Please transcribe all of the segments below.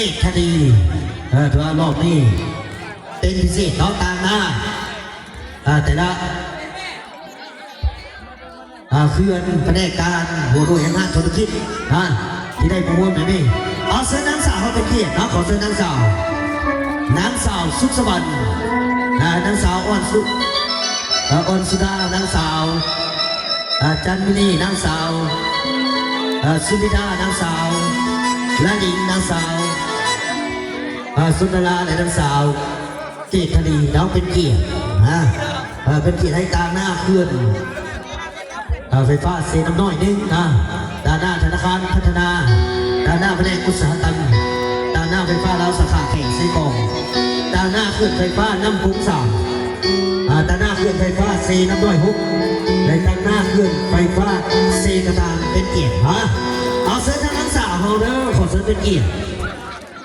ກຄະດີ ເອີ ຖືວ່າລອບນີ້ເປັນພິເສດເນາະ ຕາງໜ້າ ເອີ ແຕ່ລະ ອ່າ ເຂື່ອນ ພະແນກການ ຫົວໜ່ວຍຫ້າງຮ້ານທຸລະກິດນະ ທີ່ໄດ້ມາຮ່ວມໃນນີ້ ຂໍເຊີນນາງສາວເຮົາເປັນກຽດເນາະ ຂໍເຊີນນາງສາວ ນາງສາວສຸກສະຫວັນ ນາງສາວອ່ອນສຸ ອ່າ ອ່ອນສຸດາ ນາງສາວ ອ່າ ຈັນມິນີ ນາງສາວ ອ່າ ສຸນິດາ ນາງສາວ ລະນິງ ນາງສາວ ອ່າ ສຸນດາລາ ແລະ ນາງສາວ ເກດທະນີ ເນາະ ເປັນກຽດນະ ເປັນກຽດໃຫ້ຕາງໜ້າເຂື່ອນ ເອີ ໄຟຟ້າເຊນ້ຳນ້ອຍໜຶ່ງນະ ຕາງໜ້າທະນາຄານພັດທະນາ ຕາງໜ້າພະແນກອຸດສາຫະກຳ ຕາງໜ້າໄຟຟ້າລາວສາຂາແຂວງເຊກອງ ຕາງໜ້າເຂື່ອນໄຟຟ້ານ້ຳໂຂງສາມ ອ່າ ຕາງໜ້າເຂື່ອນໄຟຟ້າເຊນ້ຳນ້ອຍຫົກ ແລະ ຕາງໜ້າເຂື່ອນໄຟຟ້າເຊກະຕາງ ເປັນກຽດນະ ເອົາເຊີນທາງນາງສາວເຮົາເດີ ຂໍເຊີນເປັນກຽດ.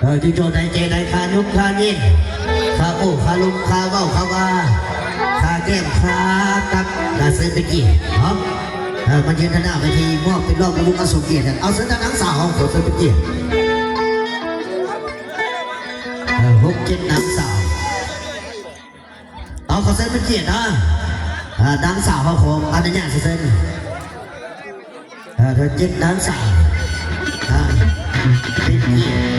ເອີ ຢູ່ຈອນໃດແຈໃດ ຄາຍົກຄາເຢັນ ຄາໂອ້ຄາລົມ ຄາເວົ້າຄາວ່າ ຄາແກ້ມຄາຕັບ ກະເຊີນເປັນກຽດເນາະ ເອີ ມາຢືນທາງໜ້າເວທີ ມອບເປັນລອບລະລຶກອັນສົມກຽດກັນ ເອົາເຊີນທາງນາງສາວເຮົາ ຂໍເຊີນເປັນກຽດ ເອີ ຫົກເຈັດນາງສາວ ເອົາ ຂໍເຊີນເປັນກຽດນະ ເອີ ນາງສາວເຮົາ ຂໍອະນຸຍາດເຊີນ ເອີ ເດີ ເຈັດນາງສາວ ອ່າ ເປັນກຽດ